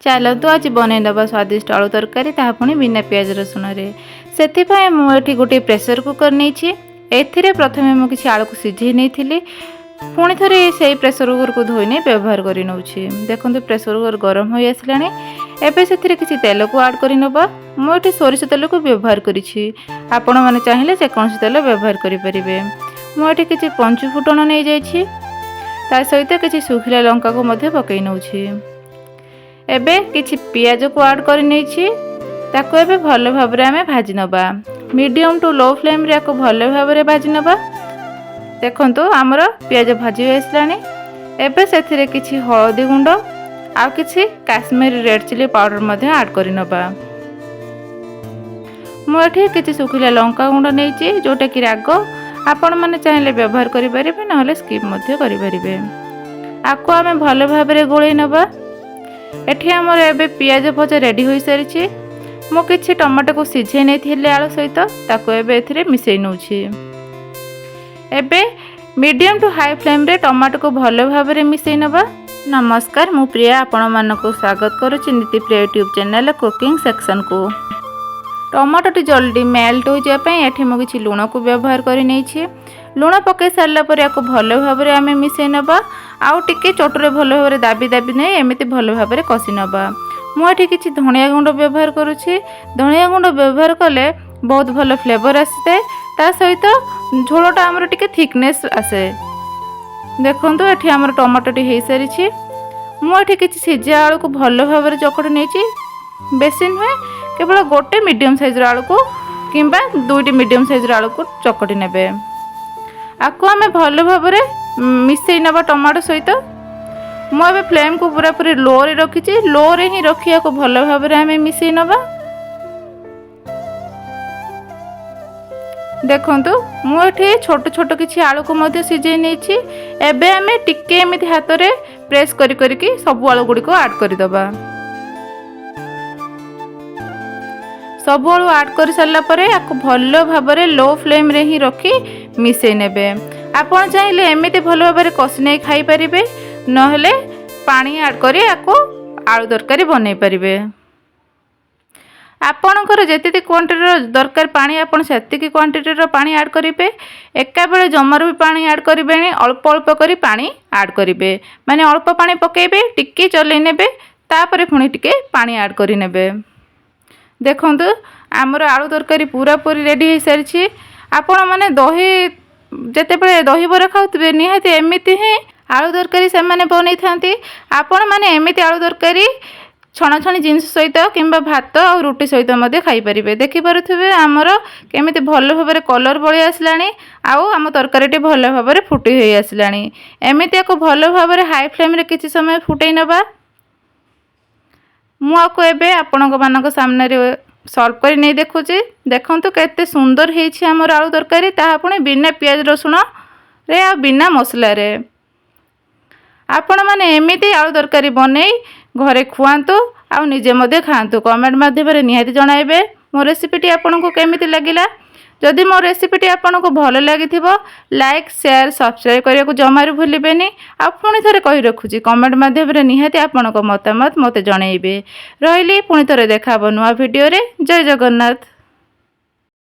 ଚାଲନ୍ତୁ ଆଜି ବନେଇ ନେବା ସ୍ୱାଦିଷ୍ଟ ଆଳୁ ତରକାରୀ, ତାହା ପୁଣି ବିନା ପିଆଜ ରସୁଣରେ। ସେଥିପାଇଁ ମୁଁ ଏଠି ଗୋଟିଏ ପ୍ରେସର କୁକର୍ ନେଇଛି। ଏଥିରେ ପ୍ରଥମେ ମୁଁ କିଛି ଆଳୁକୁ ସିଝେଇ ନେଇଥିଲି। ପୁଣି ଥରେ ସେଇ ପ୍ରେସର କୁକର୍କୁ ଧୋଇ ନେଇ ବ୍ୟବହାର କରି ନେଉଛି। ଦେଖନ୍ତୁ, ପ୍ରେସର କୁକର୍ ଗରମ ହୋଇ ଆସିଲାଣି। ଏବେ ସେଥିରେ କିଛି ତେଲକୁ ଆଡ଼୍ କରି ନେବା। ମୁଁ ଏଠି ସୋରିଷ ତେଲକୁ ବ୍ୟବହାର କରିଛି। ଆପଣମାନେ ଚାହିଁଲେ ଯେକୌଣସି ତେଲ ବ୍ୟବହାର କରିପାରିବେ। ମୁଁ ଏଠି କିଛି ପଞ୍ଚୁ ଫୁଟଣ ନେଇଯାଇଛି, ତା ସହିତ କିଛି ଶୁଖିଲା ଲଙ୍କାକୁ ମଧ୍ୟ ପକାଇ ନେଉଛି। ଏବେ କିଛି ପିଆଜକୁ ଆଡ଼୍ କରି ନେଇଛି। ତାକୁ ଏବେ ଭଲ ଭାବରେ ଆମେ ଭାଜି ନେବା। ମିଡ଼ିୟମ୍ ଟୁ ଲୋ ଫ୍ଲେମ୍ରେ ୟାକୁ ଭଲ ଭାବରେ ଭାଜି ନେବା। ଦେଖନ୍ତୁ, ଆମର ପିଆଜ ଭାଜି ହୋଇ ଆସିଲାଣି। ଏବେ ସେଥିରେ କିଛି ହଳଦୀ ଗୁଣ୍ଡ ଆଉ କିଛି କାଶ୍ମୀରୀ ରେଡ଼୍ ଚିଲି ପାଉଡ଼ର ମଧ୍ୟ ଆଡ଼୍ କରି ନେବା। ମୁଁ ଏଠି କିଛି ଶୁଖିଲା ଲଙ୍କା ଗୁଣ୍ଡ ନେଇଛି, ଯେଉଁଟାକି ରାଗ। ଆପଣମାନେ ଚାହିଁଲେ ବ୍ୟବହାର କରିପାରିବେ, ନହେଲେ ସ୍କିପ୍ ମଧ୍ୟ କରିପାରିବେ। ଆକୁ ଆମେ ଭଲ ଭାବରେ ଗୋଳେଇ ନେବା। ଏଠି ଆମର ଏବେ ପିଆଜ ଭଜା ରେଡ଼ି ହୋଇସାରିଛି। ମୁଁ କିଛି ଟମାଟୋକୁ ସିଝେଇ ନେଇଥିଲି ଆଳୁ ସହିତ, ତାକୁ ଏବେ ଏଥିରେ ମିଶାଇ ନେଉଛି। ଏବେ ମିଡ଼ିୟମ୍ ଟୁ ହାଇ ଫ୍ଲେମ୍ରେ ଟମାଟୋକୁ ଭଲ ଭାବରେ ମିଶାଇ ନେବା। ନମସ୍କାର, ମୁଁ ପ୍ରିୟା ଆପଣମାନଙ୍କୁ ସ୍ୱାଗତ କରୁଛି ନୀତିପ୍ରିୟା ୟୁଟ୍ୟୁବ୍ ଚ୍ୟାନେଲ୍ କୁକିଂ ସେକ୍ସନକୁ। ଟମାଟୋଟି ଜଲ୍ଦି ମେଲ୍ଟ ହୋଇଯିବା ପାଇଁ ଏଠି ମୁଁ କିଛି ଲୁଣକୁ ବ୍ୟବହାର କରି ନେଇଛି। ଲୁଣ ପକାଇ ସାରିଲା ପରେ ୟାକୁ ଭଲ ଭାବରେ ଆମେ ମିଶାଇ ନେବା ଆଉ ଟିକେ ଚଟୁରେ ଭଲ ଭାବରେ ଦାବି ଦାବି ନେଇ ଏମିତି ଭଲ ଭାବରେ କଷି ନେବା। ମୁଁ ଏଠି କିଛି ଧନିଆ ଗୁଣ୍ଡ ବ୍ୟବହାର କରୁଛି। ଧନିଆ ଗୁଣ୍ଡ ବ୍ୟବହାର କଲେ ବହୁତ ଭଲ ଫ୍ଲେଭର୍ ଆସିଥାଏ, ତା ସହିତ ଝୋଳଟା ଆମର ଟିକେ ଥିକନେସ୍ ଆସେ। ଦେଖନ୍ତୁ, ଏଠି ଆମର ଟମାଟୋଟି ହେଇସାରିଛି। ମୁଁ ଏଠି କିଛି ସିଝା ଆଳୁକୁ ଭଲ ଭାବରେ ଚକଟି ନେଇଛି। ବେଶୀ ନୁହେଁ, କେବଳ ଗୋଟେ ମିଡ଼ିୟମ୍ ସାଇଜ୍ର ଆଳୁକୁ କିମ୍ବା ଦୁଇଟି ମିଡ଼ିୟମ୍ ସାଇଜ୍ର ଆଳୁକୁ ଚକଟି ନେବେ। ଆକୁ ଆମେ ଭଲ ଭାବରେ ମିଶାଇ ନେବା ଟମାଟୋ ସହିତ। ମୁଁ ଏବେ ଫ୍ଲେମ୍କୁ ପୁରାପୁରି ଲୋରେ ରଖିଛି। ଲୋରେ ହିଁ ରଖିବାକୁ ଭଲ ଭାବରେ ଆମେ ମିଶାଇ ନେବା। ଦେଖନ୍ତୁ, ମୁଁ ଏଠି ଛୋଟ ଛୋଟ କିଛି ଆଳୁକୁ ମଧ୍ୟ ସିଝେଇ ନେଇଛି। ଏବେ ଆମେ ଟିକେ ଏମିତି ହାତରେ ପ୍ରେସ୍ କରି କରିକି ସବୁ ଆଳୁ ଗୁଡ଼ିକୁ ଆଡ଼୍ କରିଦେବା। ସବୁ ଆଳୁ ଆଡ଼୍ କରିସାରିଲା ପରେ ଆକୁ ଭଲ ଭାବରେ ଲୋ ଫ୍ଲେମ୍ରେ ହିଁ ରଖି ମିଶାଇ ନେବେ। ଆପଣ ଚାହିଁଲେ ଏମିତି ଭଲ ଭାବରେ କଷି ନେଇ ଖାଇପାରିବେ, ନହେଲେ ପାଣି ଆଡ଼୍ କରି ଆକୁ ଆଳୁ ତରକାରୀ ବନେଇ ପାରିବେ। ଆପଣଙ୍କର ଯେତିକି କ୍ୱାଣ୍ଟିଟିର ଦରକାର ପାଣି, ଆପଣ ସେତିକି କ୍ୱାଣ୍ଟିଟିର ପାଣି ଆଡ଼୍ କରିବେ। ଏକାବେଳେ ଜମାରୁ ବି ପାଣି ଆଡ଼୍ କରିବେନି। ଅଳ୍ପ ଅଳ୍ପ କରି ପାଣି ଆଡ଼୍ କରିବେ, ମାନେ ଅଳ୍ପ ପାଣି ପକାଇବେ, ଟିକେ ଚଲେଇ ନେବେ, ତାପରେ ପୁଣି ଟିକେ ପାଣି ଆଡ଼୍ କରିନେବେ। ଦେଖନ୍ତୁ, ଆମର ଆଳୁ ତରକାରୀ ପୁରାପୁରି ରେଡ଼ି ହୋଇସାରିଛି। ଆପଣମାନେ ଦହି ଯେତେବେଳେ ଦହିବରା ଖାଉଥିବେ, ନିହାତି ଏମିତି ହିଁ ଆଳୁ ତରକାରୀ ସେମାନେ ବନେଇଥାନ୍ତି। ଆପଣମାନେ ଏମିତି ଆଳୁ ତରକାରୀ ଛଣାଛଣି ଜିନିଷ ସହିତ କିମ୍ବା ଭାତ ଆଉ ରୁଟି ସହିତ ମଧ୍ୟ ଖାଇପାରିବେ। ଦେଖିପାରୁଥିବେ, ଆମର କେମିତି ଭଲ ଭାବରେ କଲର୍ ପଳେଇ ଆସିଲାଣି ଆଉ ଆମ ତରକାରୀଟି ଭଲ ଭାବରେ ଫୁଟି ହୋଇ ଆସିଲାଣି। ଏମିତି ଆକୁ ଭଲ ଭାବରେ ହାଇ ଫ୍ଲେମ୍ରେ କିଛି ସମୟ ଫୁଟେଇ ନେବା। ମୁଁ ଆକୁ ଏବେ ଆପଣଙ୍କ ମାନଙ୍କ ସାମ୍ନାରେ ସର୍ଭ କରି ନେଇ ଦେଖୁଛି। ଦେଖନ୍ତୁ, କେତେ ସୁନ୍ଦର ହେଇଛି ଆମର ଆଳୁ ତରକାରୀ, ତାହା ପୁଣି ବିନା ପିଆଜ ରସୁଣରେ ଆଉ ବିନା ମସଲାରେ। ଆପଣମାନେ ଏମିତି ଆଳୁ ତରକାରୀ ବନେଇ ଘରେ ଖୁଆନ୍ତୁ ଆଉ ନିଜେ ମଧ୍ୟ ଖାଆନ୍ତୁ। କମେଣ୍ଟ ମାଧ୍ୟମରେ ନିହାତି ଜଣାଇବେ ମୋ ରେସିପିଟି ଆପଣଙ୍କୁ କେମିତି ଲାଗିଲା। ଯଦି ମୋ ରେସିପିଟି ଆପଣଙ୍କୁ ଭଲ ଲାଗିଥିବ, ଲାଇକ୍, ସେୟାର, ସବସ୍କ୍ରାଇବ୍ କରିବାକୁ ଜମାରୁ ଭୁଲିବେନି। ଆଉ ପୁଣି ଥରେ କହି ରଖୁଛି, କମେଣ୍ଟ ମାଧ୍ୟମରେ ନିହାତି ଆପଣଙ୍କ ମତାମତ ମୋତେ ଜଣାଇବେ। ରହିଲି, ପୁଣି ଥରେ ଦେଖା ହେବ ନୂଆ ଭିଡ଼ିଓରେ। ଜୟ ଜଗନ୍ନାଥ।